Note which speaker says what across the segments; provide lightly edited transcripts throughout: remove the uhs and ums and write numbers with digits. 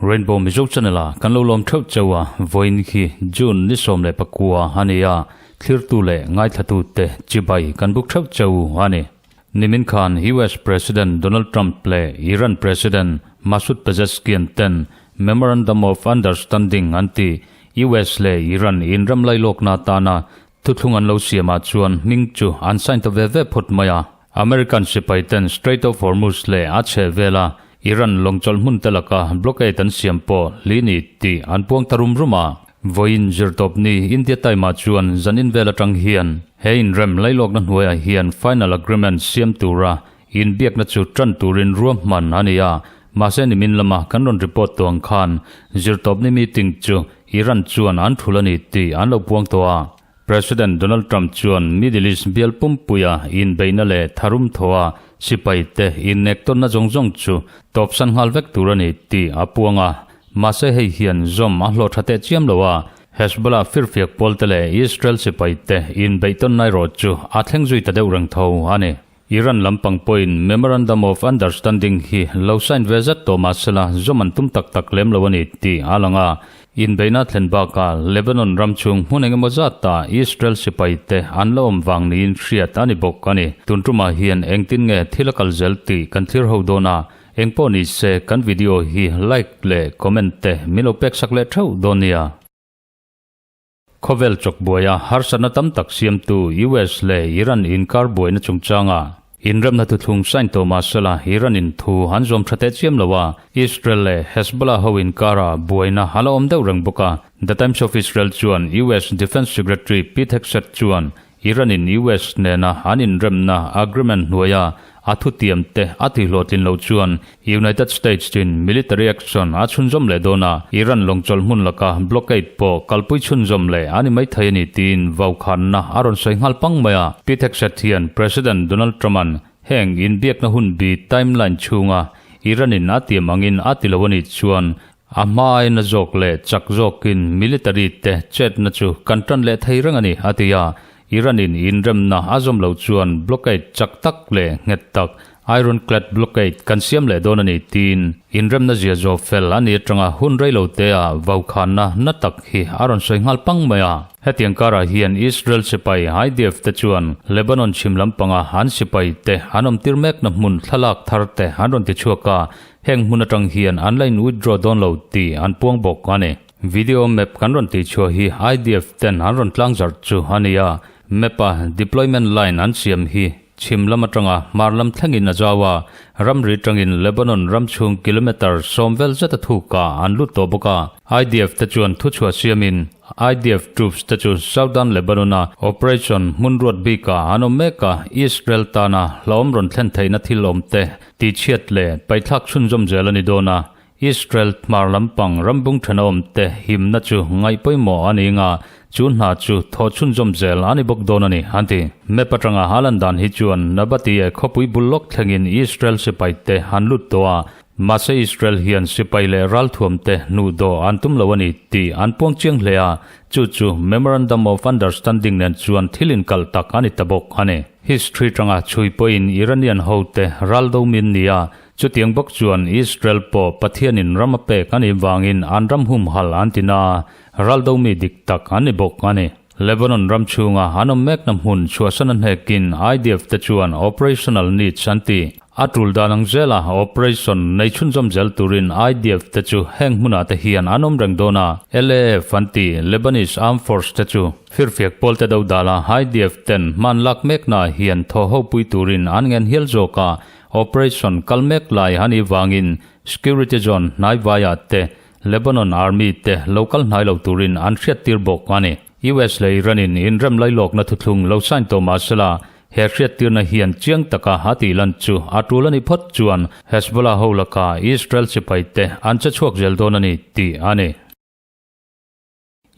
Speaker 1: Rainbow Mizo Channel a kan lo lawm theuh cheu a, vawiin khi June ni 19 a ni a, thlirtu leh ngaithla te chibai kan buk theuh cheu a ni. Nimin khan US President Donald Trump leh Iran President Masoud Pezeshkian ten Memorandum of Understanding an ti US leh Iran inram lailawkna atana thuthlung an lo siamah chuan hming chu an sign ta ve ve phawt mai a. American sipai ten Strait of Hormuz leh a chheh vela Iran lawngchawlh hmun te laka blockade an siam pawh hli ni tih an puang ta rum rum a. Vawiin zirtawpni India Time ah chuan zanin vel atang hian he inrem lailawkna hnuaiah hian final agreement siam tura inbiakna chu tan turin ruahman a ni a. Mahse nimin lama kan rawn report tawh ang khan zirtawpni meeting chu Iran chuan an thul a ni tih an lo puang tawh a. President Donald Trump chuan Middle East bial pumpuia inbeihna leh tharum thawha sipaite innek tawnna zawng zawng chu tawpsan nghal vek tur a ni tih a puang a. Mahse hei hian zawm a hlawh tha teh chiam lo a, Hezbollah firfiak pawlte leh Israel sipaite inbeih tawnna erawh chu a thleng zui ta deuh reng tho a ni. Iran lampang pawhin Memorandum of Understanding hi lo sign ve zat tawh mahsela zawm an tum tak tak lem lo a ni tih a lang a. Inbeihna thlen bakah Lebanon ram chhung hmun engemaw zata Israel sipaite an la awm vang niin hriat a ni bawk a ni. Tun tumah hian engtin nge thil a kal zel tih kan thlir ho dawn a, engpawh ni se kan video hi like leh comment te min lo pek sak leh theuh dawn nia. Khawvel chawkbuaia harsatna tam tak siamtu US leh Iran inkar buaina chungchanga inremna thuthlung sign tawh mahsela Iran in thu an zawm tha teh chiam lo a, Israel leh Hezbollah ho inkara buaina a la awm deuh reng bawk a. The Times of Israel chuan US Defence Secretary Pete Hegseth chuan Iran in US nena an inremna agreement hnuaia a thutiam te a tihhlawhtlin loh chuan United States in military action a chhunzawm leh dawn a, Iran lawngchawlh hmun laka blockade pawh kalpui chhunzawm leh a ni maithei a ni tiin vaukhanna a rawn sawi nghal pang mai a. Pete Hegseth hian President Donald Trump-a'n heng inbiakna hun bi timeline chhunga Iran in a tiam angin a ti lo a nih chuan A hmain a zawk leh chak zawkin military te chetna chu kan tan leh thei reng a ni, a ti a. Iran in inremna a zawm loh chuan blockade chak tak leh nghet tak, ironclad blockade, kan siam leh dawn a ni, tiin inremna zia zawh fel a ni atanga hun rei lo te ah vaukhanna na tak hi a rawn sawi nghal pang mai a. Hetiang karah hian Israel sipai IDF te chuan Lebanon chhim lampanga an sipai te an awmtir mekna hmun thlalak thar te an rawn ti chhuak a, Heng hmun atang hian an la in withdraw dawn lo tih an puang bawk a ni. Video map kan rawn tih chhuah hi IDF ten an rawn tlang zarh chu a ni a, map a deployment line an siam hi chhim lam atanga hmar lam thlengin a zau a, ramri tangin Lebanon ram chhung kilometre 10 vel zet a thuk ah an lut tawh bawk a. IDF te chuan thuchhuah siamin IDF troops te chu Southern Lebanon-a operation hmun ruat bikah an awm mek a, Israel tana hlauhawm rawn thlen theihna thil awm te tihchhiat leh paithlak chhunzawm zel a ni dawn a, Israel hmar lampang rambung thenawm te himna chu ngaih pawimawh a ni nga, chu hna chu thawh chhunzawm zel a ni bawk dawn a ni, an ti. Map atanga a lan dan hi chuan Nabatieh khawpui bul lawk thlengin Israel sipai te an lut tawh a, Mahse Israel hian sipai leh ralthuam te hnuh dawh an tum lo a ni tih an puang chiang hle a, chu chu Memorandum of Understanding nen chuan thil inkalh tak a ni ta bawk a ni. History tanga chhui pawhin Iranian hote ral do min ni a, chutiang bawk chuan Israel pawh Pathianin ram a pek a nih vangin an ram humhalh an ti na a, ral do mi dik tak an ni bawk a ni. Lebanon ram chhunga an awm mekna hmun chhuahsan a hnekin IDF te chuan operational needs an ti. A tul dan ang zela operation nei chhunzawm zel turin IDF te chu heng hmunah te hian an awm reng dawn a, LAF an ti, Lebanese Armed Force te chu firfiak pawl te do dala IDF ten hman lak meknaah hian thaw ho pui turin an ngen hial zawk a, operation kal mek lai a nih vangin security zone hnai vaiah te Lebanon Army te lo kal hnai lo turin an hriattir bawk a ni. US leh Iran in inrem lailawkna thuthlung lo sign tawh mahsela he hriattirna hian chiang taka a tih lan chu a tul a ni phawt chuan Hezbollah ho laka Israel sipai te an che chhuak zel dawn a ni tih a ni.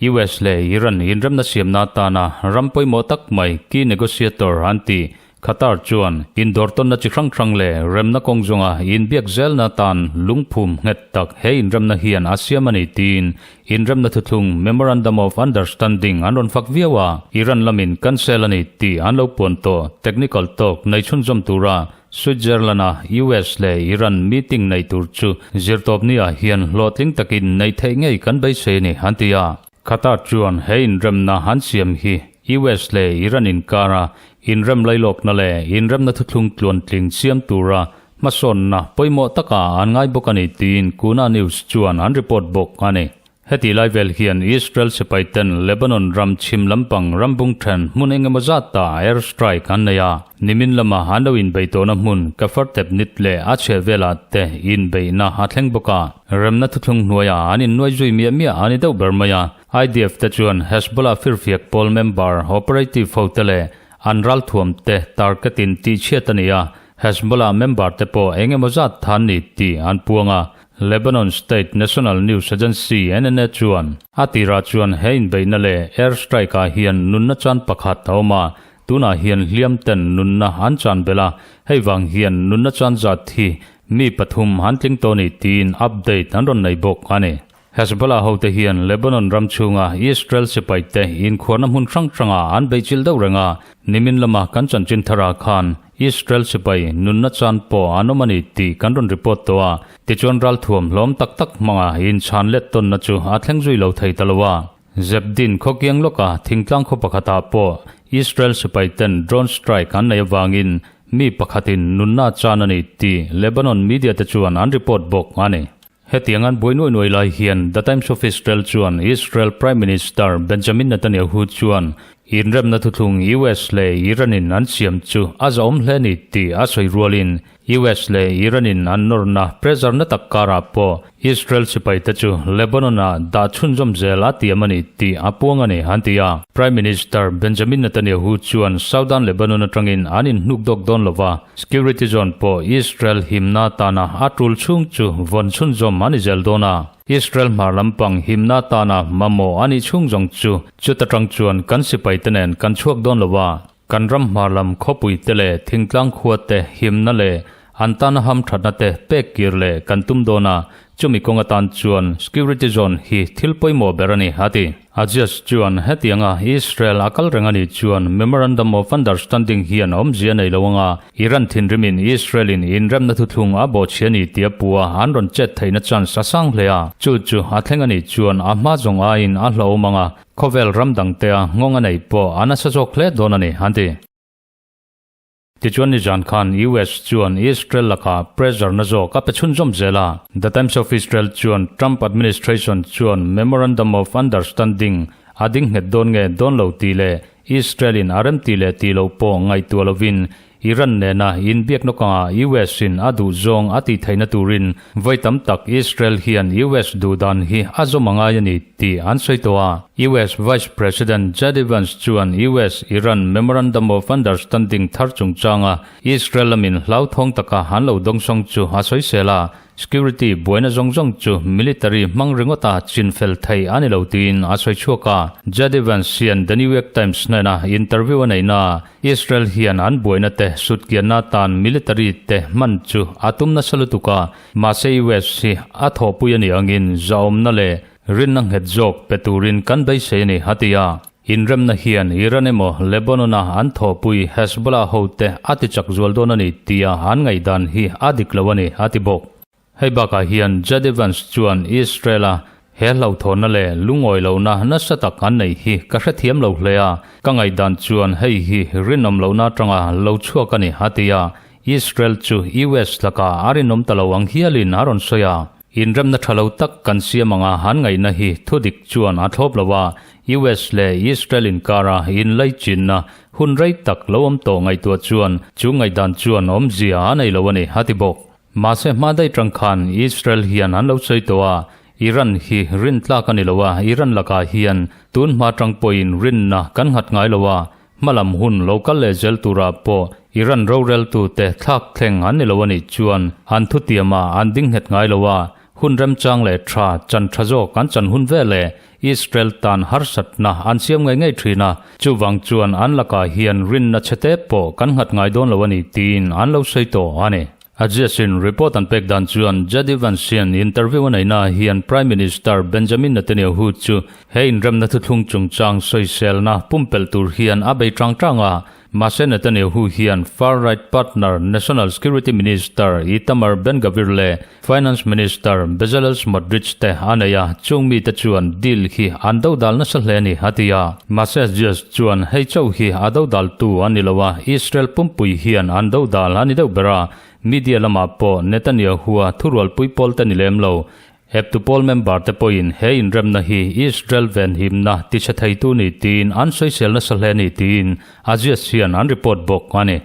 Speaker 1: US leh Iran inremna siamna atana ram pawimawh tak mai key negotiator an ti. Qatar chuan indawrtawnna chi hrang hrang leh remna kawng zawnga inbiak zelna tan lungphum nghet tak he inremna hian a siam a ni tiin inremna thuthlung Memorandum of Understanding an rawn fak viau a, Iran lamin cancel a ni tih an lo puan tawh. Technical talk nei chhunzawm tura Switzerland-a US leh Iran meeting nei tur chu zirtawpni-ah hian hlawhtling takin neih theih ngei kan beisei a ni, an ti a. Qatar chuan he inremna an siam hi US leh Iran inkara inrem lailawkna leh inremna thuthlung tluantling siam tura hmasawnna pawimawh taka an ngai bawk a ni tiin Kuna News chuan an report bawk a ni. Heti lai vel hian Israel sipai ten Lebanon ram chhim lampang rambung then hmun eng emaw zat ta air strike an nei a, nimin lama an lo inbei tawhna hmun Kafar Tebnit leh a chheh velah te inbeihna a thleng bawk a. Remna thuthlung hnuaiah an innuai zui miah miah a ni deuh ber mai a. IDF te chuan Hezbollah firfiak pawl member operative ho te leh an ralthuam te target in tihchhiat a ni a, Hezbollah member te pawh eng emaw zat than ni tih an puang a. Lebanon State National News Agency, NNA, chuan a tirah chuan he inbeihna leh air strike ah hian nunna chan pakhat a awm a, tunah hian hliam ten nunna an chan belh a, hei vang hian nunna chan zat hi Mi pathum an tling tawh ni tiin update an rawn nei bawk a ni. Hezbollah hote hian Lebanon ram chhunga Israel sipaite inkhuarna hmun hrang hrangah an beihchilh deuh reng a, nimin lama kan chanchin tharah khan Israel sipai nunna chan pawh an awm a ni tih kan rawn report tawh a, tichuan ralthuam hlawm tak tak hmanga inchhan let tawnna chu a thleng zui lo thei ta lo a. Zebdin khawkiang lawka thingtlang khaw pakhatah pawh Israel sipaiten drone strike an nei avangin mi pakhatin nunna chan a ni tih Lebanon media te chuan an report bawk a ni. Hetiang an buai nuai nuai lai hian The Times of Israel chuan Israel Prime Minister Benjamin Netanyahu chuan inremna thuthlung US leh Iran-in an siam chu a zahawm hle ni tih a sawi rualin US leh Iran-in an nawrna pressure na tak karah pawh Israel sipaite chu Lebanon-ah dah chhunzawm zel a tiam a ni tih a puang a ni, an ti a. Prime Minister Benjamin Netanyahu chuan Southern Lebanon atangin an inhnuk dawk dawn lo va, security zone pawh Israel himna tana a tul chhung chu vawn chhunzawm a ni zel dawn a. Israel hmar lampang himna tana mamawh a nih chhung zawng chu chuta tang chuan kan sipaite nen kan chhuak dawn lo va. Kan ram hmar lam khawpui te leh thingtlang khua te himna leh an tana hamthatna te pek kir leh kan tum dawn a, chumi kawng atan chuan security zone hi thil pawimawh ber a ni, a ti. Agius chuan hetianga Israel a kal reng a nih chuan Memorandum of Understanding hian awmzia nei lo anga Iran thinrimin Israel-in inremna thuthlung a bawhchhia ni tia pua an rawn chet theihna chance a sang hle a, chu chu a thleng a nih chuan a hma zawng aiin a hlauhawm anga Khawvel ram dangtea nghawng a neih pawh a nasa zawk hle dawn a ni, an ti. Tichuan nizan khan US chuan Israel lakah pressure na zawk a pe chhunzawm zel a. The Times of Israel chuan Trump administration chuan Memorandum of Understanding a ding nghet dawn nge dawn lo tih leh Israel-in a remti leh tih loh pawh ngaihtuah lovin Iran nena inbiakna kawngah US in a duh zawng a tih theihna turin vawi tam tak Israel hian US duh dan hi a zawm a ngai a ni tih an sawi tawh a. US Vice President JD Vance chuan US-Iran Memorandum of Understanding thar chungchanga Israel lamin hlauthawng taka an lo dawngsawng chu a sawisel a, Security buaina zawng zawng chu military hmang ringawta chinfel thei a ni lo tiin a sawi chhuak a. JD Vance hian The New York Times hnena interview a neihna Israel hian an buaina te sutkianna atan military te hman chu a tum nasa lutuk a, mahse US hi a thawhpui a nih angin zahawmna leh rinna nghet zawk pe turin kan beisei a ni, a ti a. Inremna hian Iran emaw Lebanon-a an thawhpui Hezbollah hote a ti chak zual dawn a ni tia an ngaihdan hi a dik lo a ni, a ti bawk. Hei bakah hian Jed Evans chuan Israel-a he hlauhthawnna leh lungawi lohna nasa tak an neih hi ka hrethiam lo hle a, ka ngaihdan chuan hei hi rinawm lohna atanga lo chhuak a ni, a ti a. Israel chu US lakah a rinawm ta lo ang hialin a rawn sawi a. Inremna tha lo tak kan siam anga han ngaihna hi thudik chuan a thlawp lo a, US leh Israel inkara inlaichinna hun rei tak lo awm tawh ngaihtuah chuan chu ngaihdan chuan awmzia a nei lo a ni, a ti bawk. Mahse hma daih tang khan Israel hian an lo sawi tawh a, Iran hi rin tlak a ni lo a, Iran lakah hian tun hma tang pawhin rinna kan nghat ngai lo a, hmalam hun lo kal leh zel turah pawh Iran roreltute thlak thleng an ni lo a nih chuan an thutiamah an ding nghet ngai lo a, hun remchang leh tha chan tha zawk an chan hun vel e. Israel tan harsatna an siam ngei ngei thin a, chuvang chuan an lakah hian rinna chhete pawh kan nghat ngai dawn lo a ni tiin an lo sawi tawh a ni. Axios-in report an pek dan chuan J D Vance-ian interview a neihnaah hian Prime Minister Benjamin Netanyahu chu he inremna thuthlung chungchang sawiselna pumpelh tur hian a bei tang tang a. Mahse Netanyahu hian far-right partner National Security Minister Itamar Ben-Gvir leh Finance Minister Bezalel Smotrich te a nei a, chung mite chuan deal hi an dodal nasa hle a ni, a ti a. Mahse Axios chuan hei chauh hi a dodaltu a ni lo a, Israel pumpui hian an dodal a ni deuh ber a, media lamah pawh Netanyahu-a thurualpui pawl te ni lem lo. Eptu pawl member te pawhin he inremna hi Israel venhimna tichhe theitu ni tiin an sawisel nasa hle ni tiin Axios hian an report bawk a ni.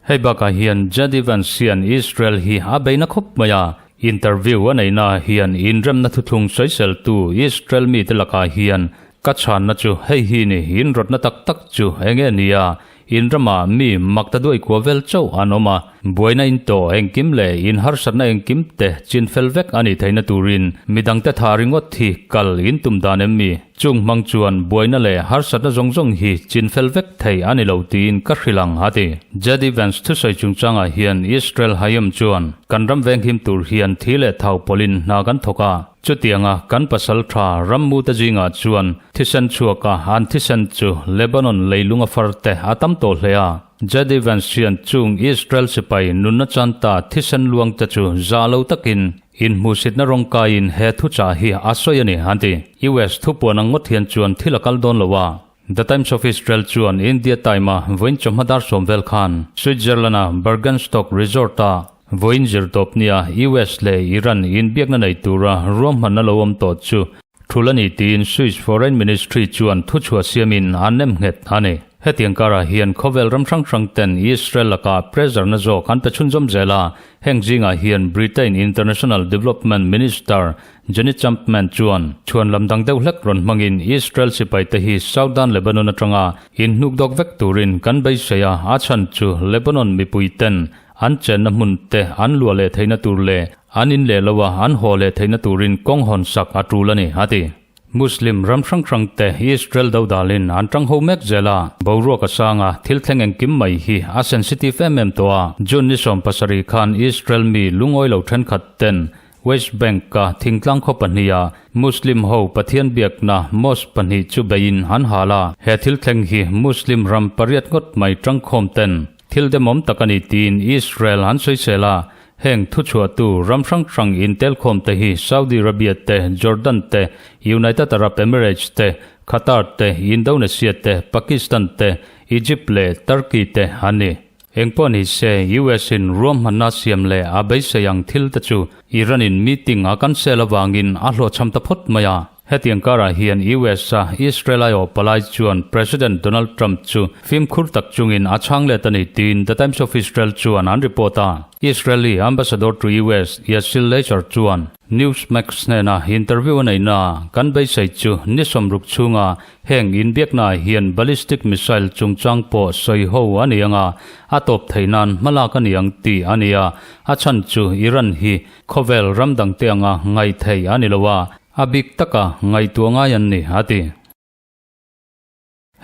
Speaker 1: Hei bakah hian J D Vance hian Israel hi a bei na khawp mai a, interview a neihnaah hian inremna thuthlung sawiseltu Israel mite lakah hian ka chhanna chu hei hi ni, inrawtna tak tak chu enge ni a, inramah mi mak ta duai kua vel chauh an awm a, buaina intawh engkim leh inharsatna engkim te chinfel vek a nih theihna turin midangte tha ringawt hi kal intum dan em mi? Chung hmang chuan buaina leh harsatna zawng zawng hi chinfel vek thei a ni lo tiin ka hrilh ang, a ti. J D Vance thusawi chungchangah hian Israel Hayom chuan, Kan ram venghim tur hian thi leh thau pawlhin hna kan thawk a, chutianga kan pasal tha rammute zingah chuan thisen chhuaka an thisen chu Lebanon leilunga farte a tam tawh hle a. J D Vance hian chung Israel sipai nunna chanta thisen luangte chu za lo takin Inhmuhsitna rawngkaiin he thuchah hi a sawi a ni, an ti. US thupuan ang ngawt hian chuan thil a kal dawn lo a. The Times of Israel chuan India Time-a vawiin chawhma dar 10 vel khan Switzerland-a Burgenstock Resort-a vawiin zirtawp nia US leh Iran inbiakna nei tura ruahmanna lo awm tawh chu thul a ni tiin Swiss Foreign Ministry chuan thuchhuah siamin an nem nghet a ni. Hetiang karah hian khawvel ram hrang hrang ten Israel lakah pressure na zawk an pe chhunzawm zel a, heng zingah hian Britain International Development Minister Jenny Champman chuan chhuan lam dang deuh hlek rawn hmangin Israel sipai te hi Southern Lebanon atanga inhnuk dawk vek turin kan beisei a, a chhan chu Lebanon mipui ten an chenna hmun te an luah leh theihna tur leh an in leh lo a an haw leh theihna turin kawng hawn sak a tul a ni, a ti. Muslim ram hrang hrang te Israel dodalin an tang ho mek zel a, boruak a sang a, thil thleng engkim mai hi a sensitive em em tawh a. June ni 17 khan Israel mi lungawi lo thenkhat ten West Bank-a thingtlang khaw pahniha Muslim ho Pathian biakna mosque pahnih chu beiin an hal a. He thil thleng hi Muslim ram pariat ngawt mai tangkhawm ten thil demawm tak a ni tiin Israel an sawisel a, Heng thuchhuahtu ram hrang hrang intelkhawm te hi Saudi Arabia te, Jordan te, United Arab Emirates te, Qatar te, Indonesia te, Pakistan te, Egypt leh Turkey te an ni. Engpawh ni se, US in ruahmanna siam leh a beisei ang thil te chu Iran in meeting a cancel avangin a hlawhchham ta phawt mai a. Hetiang karah hian US a Israel aiawh palai chuan President Donald Trump chu fimkhur tak chungin a chhang let a ni tiin The Times of Israel chuan an report a. Israeli Ambassador to US Yassil Leiter chuan Newsmax hnena interview a neihna kan beisei chu ni 60 chhunga heng inbiaknaah hian ballistic missile chungchang pawh sawi ho a ni anga a tawp theih nan hmalak a ni ang tih a ni a, a chhan chu Iran hi khawvel ram dangte anga ngaihtheih a ni lo a. A bik taka ngaihtuah ngai an ni, a ti.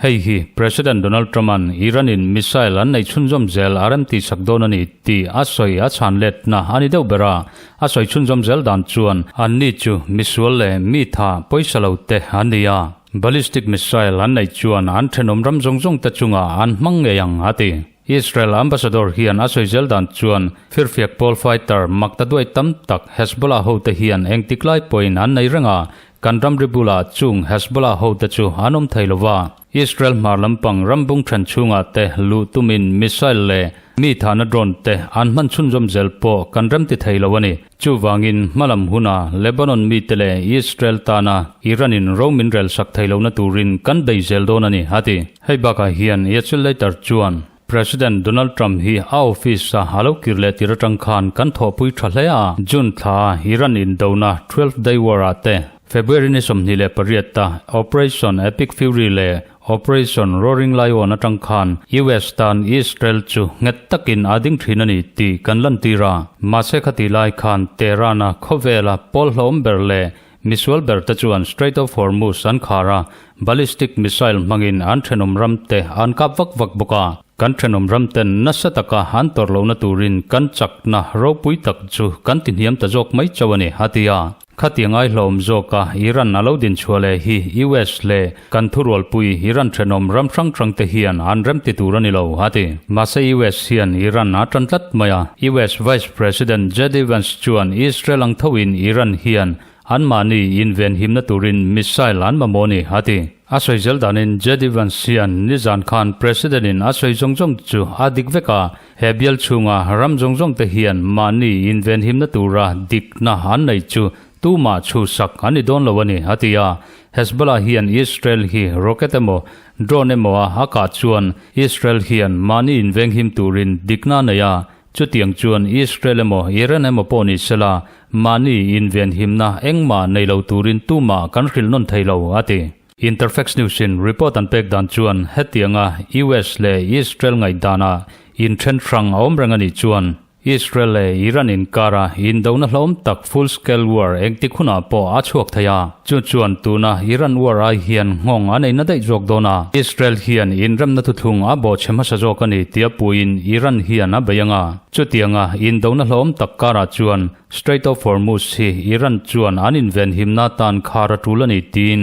Speaker 1: Hei hi President Donald Trump-a'n Iran-in missile an neih chhunzawm zel a remtih sak dawn a ni tih a sawi a chhan letna a ni deuh ber a. A sawi chhunzawm zel dan chuan anni chu misual leh mi tha pawisa lo te an ni a, ballistic missile an neih chuan an thenawm ram zawng zawng te chungah an hmang ngei ang, a ti. Israel ambassador hian a sawi zel dan chuan firfiak pawl fighter mak ta duai tam tak Hezbollah hote hian engtik lai pawhin an nei reng a, kan ramri bulah chung Hezbollah hote chu an awm thei lo va. Israel hmar lampang rambung then chhungah te luh tumin missile leh mi thahna drone te an hman chhunzawm zel pawh kan remti thei lo a ni. Chuvangin hmalam huna Lebanon mite leh Israel tana Iran-in ro min rel sak thei lohna turin kan bei zel dawn a ni, a ti. Hei bakah hian Yachil Leiter chuan President Donald Trump hi a office-a a lo kir leh tir atang khan kan thawhpui tha hle a, June thla Iran indona Twelve Day War-ah te, February ni 28-a Operation Epic Fury leh Operation Roaring Lion atang khan US tan Israel chu nghet takin a ding thin a ni tih kan lantir a. Mahse khati lai khan Tehran-a khawvela pawl hlawm ber leh. Misual ber te chuan Strait of Hormuz an khar a, ballistic missile hmangin an thenawm ram te an kap vak vak bawk a. Kan thenawm ram ten nasa taka an tawrh lohna turin kan chakna ropui tak chu kan ti hniam ta zawk mai chauh a ni, a ti a. Khatiang ai hlawm zawka Iran a lo din chhuah leh hi US leh kan thurualpui Iran thenawm ram hrang hrang te hian an rem ti tur a ni lo, a ti. Mahse US hian Iran a tan tlat mai a. US Vice President JD Vance chuan Israel ang thoin Iran hian anmahni invenhimna turin missile an mamawh a ni, a ti. A sawi zel danin JD Vance hian nizan khan President in a sawi zawng zawng chu a dik vek a, He bial chhunga ram zawng zawng te hian mahni invenhimna tura dikna an nei chu tumah chhuhsak an ni dawn lo a ni, a ti a. Hezbollah hian Israel hi rocket emaw drone emaw a a kah chuan Israel hian mahni invenghim turin dikna a nei a, chutiang chuan Israel emaw Iran emaw pawh ni sela mahni invenhimna engmah nei lo turin tumah kan hrilh nawn thei lo, a ti. Interfax News in report an pek dan chuan hetianga US leh Israel ngaihdanah inthen hrang a awm reng a nih chuan Israel leh Iran inkara indona hlawm tak full scale war engtik hunah pawh a chhuak thei a, chu chuan tuna Iran war ai hian nghawng a neihna daih zawk dawn a, Israel hian inremna thuthlung a bawhchhe hmasa zawk a ni tia puiin Iran hian a bei ang a, chutianga indona hlawm tak karah chuan Strait of Hormuz hi Iran chuan an invenhimna atan khar a tul a ni tiin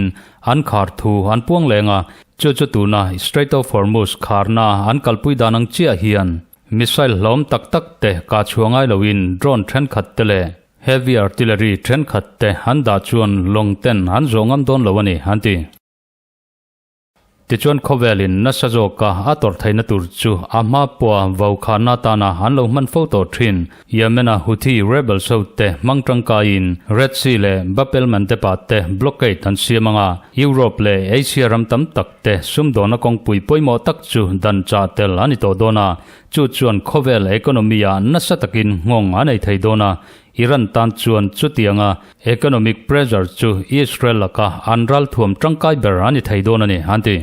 Speaker 1: an khar thu an puang leng a, chu chu tuna Strait of Hormuz kharna an kalpui dan ang chiah hian missile hlawm tak tak te kah chhuah ngai loin drone thenkhat te leh heavy artillery thenkhat te an dah chuan lawng ten an zawh ngam dawn lo a ni an ti. Tichuan khawvelin nasa zawka a tawrh theihna tur chu a hma pawha vaukhana atana an lo hman fo tawh thin. Yemen-a Houthi rebels ho te hmang tangkaiin Red Sea leh Bab el Mandeb-ah te blockade an siam ang a, Europe leh Asia ram tam tak te sumdawna kawngpui pawimawh tak chu dan chah tel a ni tawh dawn a, chu chuan khawvel economy-ah nasa takin nghawng a nei thei dawn a, Iran tan chuan chutianga economic pressure chu Israel laka an ralthuam tangkai ber a ni thei dawn a ni, an ti.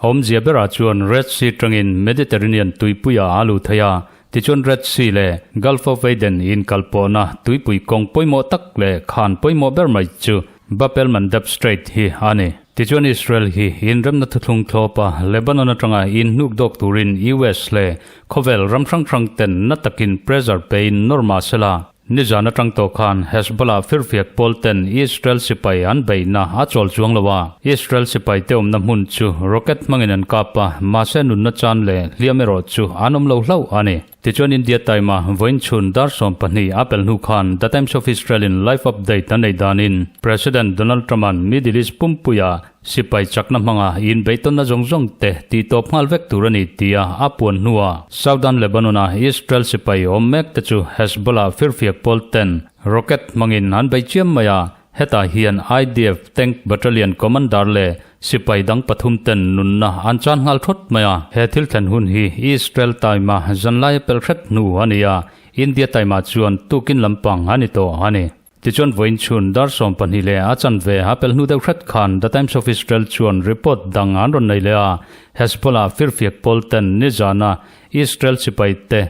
Speaker 1: Awmzia berah chuan Red Sea tangin Mediterranean tuipuia a lut thei a, tichuan Red Sea leh Gulf of Aden inkalpawhna tuipui kawng pawimawh tak leh khan pawimawh ber mai chu Bab el Mandeb Strait hi a ni. Tichuan Israel hi inremna thuthlung thlawpa Lebanon atanga inhnuk dawk turin US leh Khawvel ram hrang hrang ten na takin pressure pein nawr mah sela, nizan atang tawh khan Hezbollah firfiak pawl ten Israel sipai an beihna a chawl chuang lo a. Israel sipai te awmna hmun chu rocket hmangin an kap a, mahse nunna chan leh hliam erawh chu an awm lo hlauh a ni. Tichuan India Time-a vawiin chhun dar 12 a pel hnu khan The Times of Israel-in live update an nei danin President Donald Trump-a'n Middle East pumpuia Sipai chakna hmanga inbeihtawnna zawng zawng te tih tawp nghal vek tur a ni tia a puan hnuah Southern Lebanon-a Israel sipai awm mek te chu Hezbollah firfiak pawl ten rocket hmangin an bei chiam mai a, hetah hian IDF tank battalion commander leh sipai dang pathum ten nunna an chan nghal thawt mai a. He thil thlen hun hi Israel time-a zanlai a pel hret hnu a ni a, India time-ah chuan tukin lampang a ni tawh a ni. Tichuan vawiin chhun dar 12 leh a chanve a pel hnu deuh hret khan The Times of Israel chuan report dang an rawn nei leh a, Hezbollah firfiak pawl ten nizana Israel sipai te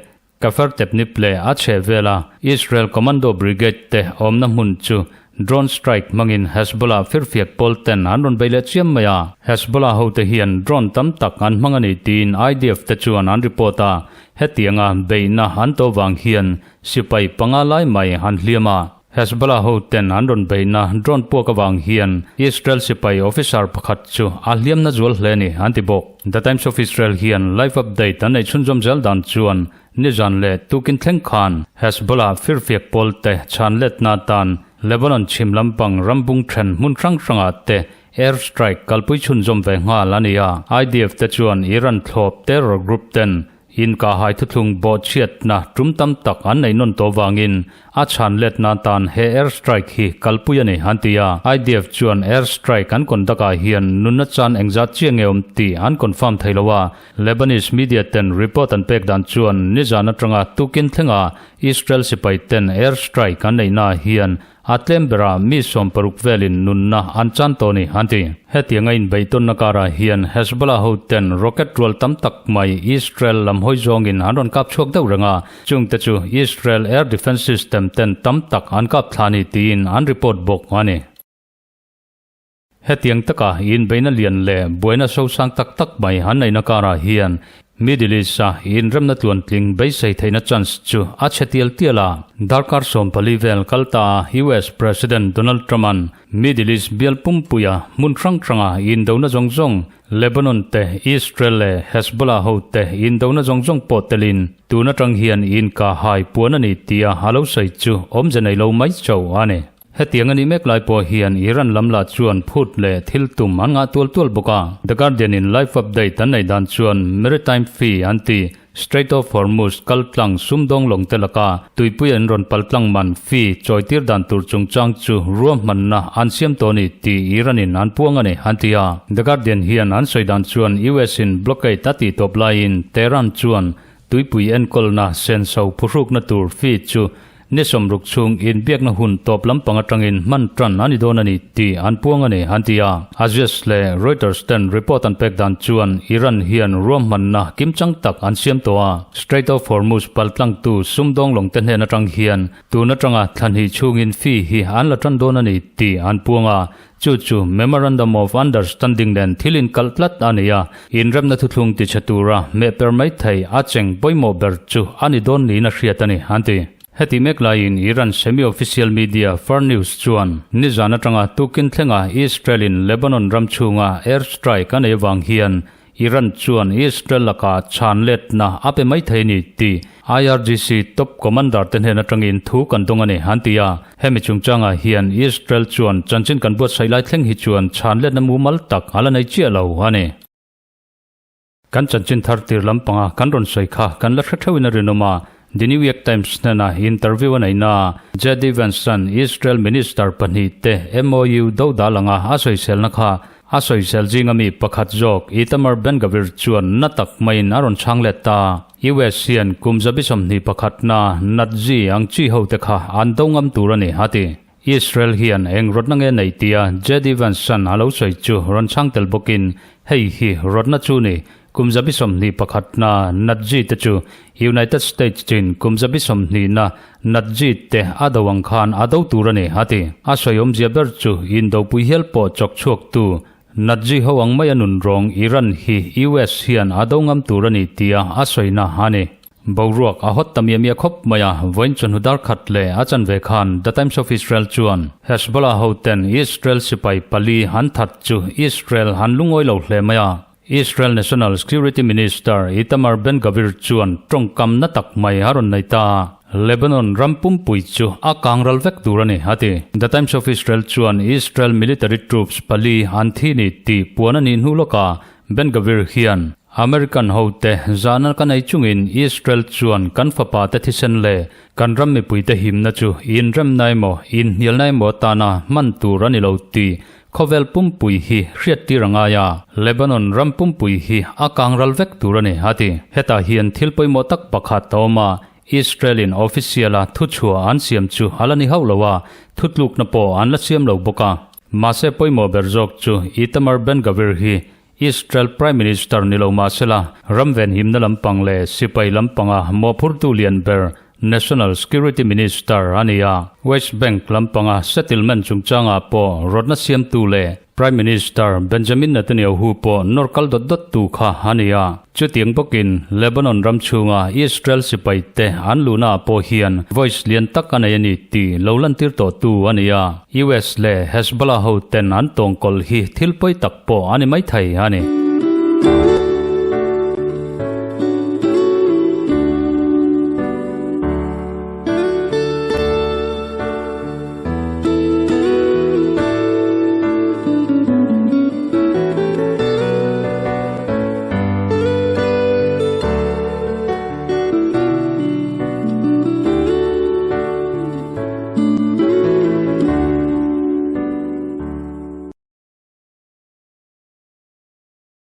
Speaker 1: Kafar Tebnib leh a chheh vela Israel Commando Brigade te awmna hmun chu drone strike hmangin Hezbollah firfiak pawl ten an rawn bei leh chiam mai a. Hezbollah hote hian drone tam tak an hmang a ni tiin IDF te chuan an report a, hetianga beihna an to vang hian Sipai panga lai mai an hliam a, Hezbollah ho ten an rawn beihna drone puak avang hian Israel sipai officer pakhat chu a hliamna zual hle a ni an ti bawk. The Times of Israel hian live update an nei chhunzawm zel dan chuan nizan leh tukin thleng khan Hezbollah firfiak pawl te chhan letna atan Lebanon chhim lampang rambung then hmun hrang hrangah te air strike kalpui chhunzawm ve nghal a ni a. IDF te chuan Iran thlawp terror group ten Inkahhai thuthlung bawhchhiatna tum tam tak an nei nawn tawh vangin a chhan letna atan he air strike hi kalpui a ni, an ti a. IDF chuan air strike an conduct ah hian nunna chan engzat chiah nge awm tih an confirm thei lo a. Lebanese media ten report an pek dan chuan nizan atanga tukin thlenga Israel sipai ten air strike an neihna ah hian A tlem berah mi 60 velin nunna an chan tawh ni, an ti. Hetianga inbeihtawnna karah hian Hezbollah hoten rocket rual tam tak mai Israel lam hawi zawngin an rawn kap chhuak deuh reng a, chungte chu Israel air defence system ten tam tak an kap thla ni tiin an report bawk a ni. Hetiang taka inbeihna lian leh buaina sosang tak tak mai an neihna karah hian Middle East-a inremna tluantling beisei theihna chance chu a chhe tial tial a. Darkar 14 vel kal ta a US President Donald Trump-a'n Middle East bial pumpuia hmun hrang hranga indona zawng zawng, Lebanon te, Israel leh Hezbollah ho te indona zawng zawng pawh telin tun atang hian inka hai puan a ni tia a lo sawi chu awmze nei lo mai chauh a ni. Hetiang a nih mek lai pawh hian Iran lam lah chuan phut leh thil tum an ngah tual tual bawk a. The Guardian in live update an neih dan chuan maritime fee an ti, Strait of Hormuz kal tlang sumdawng lawng te laka tuipui an rawn pal tlang man fee chawi tir dan tur chungchang chu ruahmanna an siam tawh a ni tih Iran in an puang a ni an ti a. The Guardian hian an sawi dan chuan US in blockade a tih tawp laiin Tehran chuan Tuipui enkawlna senso phuhrukna tur fee chu ni 60 chhung inbiakna hun tawp lampang atangin hman tan a ni dawn a ni tih an puang a ni, an ti a. Axios leh Reuters ten report an pek dan chuan Iran hian ruahmanna kimchang tak an siam tawh a. Strait of Hormuz paltlangtu sumdawng lawngte hnen atang hian tun atanga thlanhnih chhungin fee hi an la tan dawn a ni tih an puang a. Chu chu Memorandum of Understanding nen thil inkalh tlat a ni a, inremna thuthlung tichhe tura mehper mai thei a cheng pawimawh ber chu a ni dawn niin a hriat a ni, an ti. Heti mek laiin Iran semi-official media Far News chuan nizan atanga tukin thlenga Israel-in Lebanon ram chhunga air strike a nei avang hian Iran chuan Israel lakah chhan letna a pe mai thei a ni tih IRGC top commander te hnen atangin thu kan dawng a ni, an ti a. Hemi chungchangah hian Israel chuan chanchin kan buatsaih lai thleng hi chuan chhan letna mumal tak a la nei chiah lo a ni. Kan chanchin thar tir lampanga kan rawn sawi kha kan la hre theuhin a rinawm a, The New York Times hnena interview a neihna JD Vance-a'n Israel minister pahnihte MOU do dal anga a sawiselna kha a sawisel zinga mi pakhat zawk Itamar Ben-Gvir chuan na tak maiin a rawn chhang let ta. US hian kum 21na Nazi ang chi hote kha an do ngam tur a ni, a ti. Israel hian eng rawtna nge nei tia JD Vance-a'n a lo sawi chu rawn chhang tel bawkin, Hei hi rawtna chu ni, kum 21na Nazi te chu United States chin kum 20na Nazi te a do ang khan a do tur a ni, a ti. A sawi awmzia ber chu indopui hial pawh chawk chhuaktu Nazi ho ang mai a nun rawng Iran hi US hian a do ngam tur a ni tia a sawina a ni. Boruak a hawt ta miah miah khawp mai a, vawiin chawhnu dar khat leh a chanve khan The Times of Israel chuan Hezbollah hoten Israel sipai pali an that chu Israel an lungawi lo hle mai a. Israel National Security Minister Itamar Ben-Gvir chuan tawngkam na tak mai a rawn nei ta. Lebanon ram pumpui chu a kangral vek tur a ni, a ti. The Times of Israel chuan Israel military troops pali an thi ni tih puan a nih hnu lawkah Ben-Gvir hian American hote zahna ka nei chungin Israel chuan kan fapa te thisen leh kan ram mipuite himna chu inremna emaw inhnialna emaw atana hman tur a ni lo tih khawvel pumpui hi hriattir a ngai a, Lebanon ram pumpui hi a kangral vek tur a ni, a ti. Hetah hian thil pawimawh tak pakhat a awm a, Israel-in official-a thuchhuah an siam chu a la ni hauh lo a, thutlukna pawh an la siam lo bawk a. Mahse pawimawh ber zawk chu Itamar Ben-Gvir hi Israel Prime Minister ni lo mahsela, ram venhimna lampang leh sipai lampanga mawhphurtu lian ber National Security Minister a ni a. West Bank lampanga settlement chungchangah pawh rawtna siamtu leh Prime Minister Benjamin Netanyahu pawh nawr kal dawt dawttu kha a ni a. Chutiang bawkin Lebanon ram chhunga Israel sipaite an luhnaah pawh hian voice lian tak a nei a ni tih lo lantir tawhtu a ni a. US leh Hezbollah ho ten an tawngkawl hi thil pawi tak pawh a ni maithei a ni.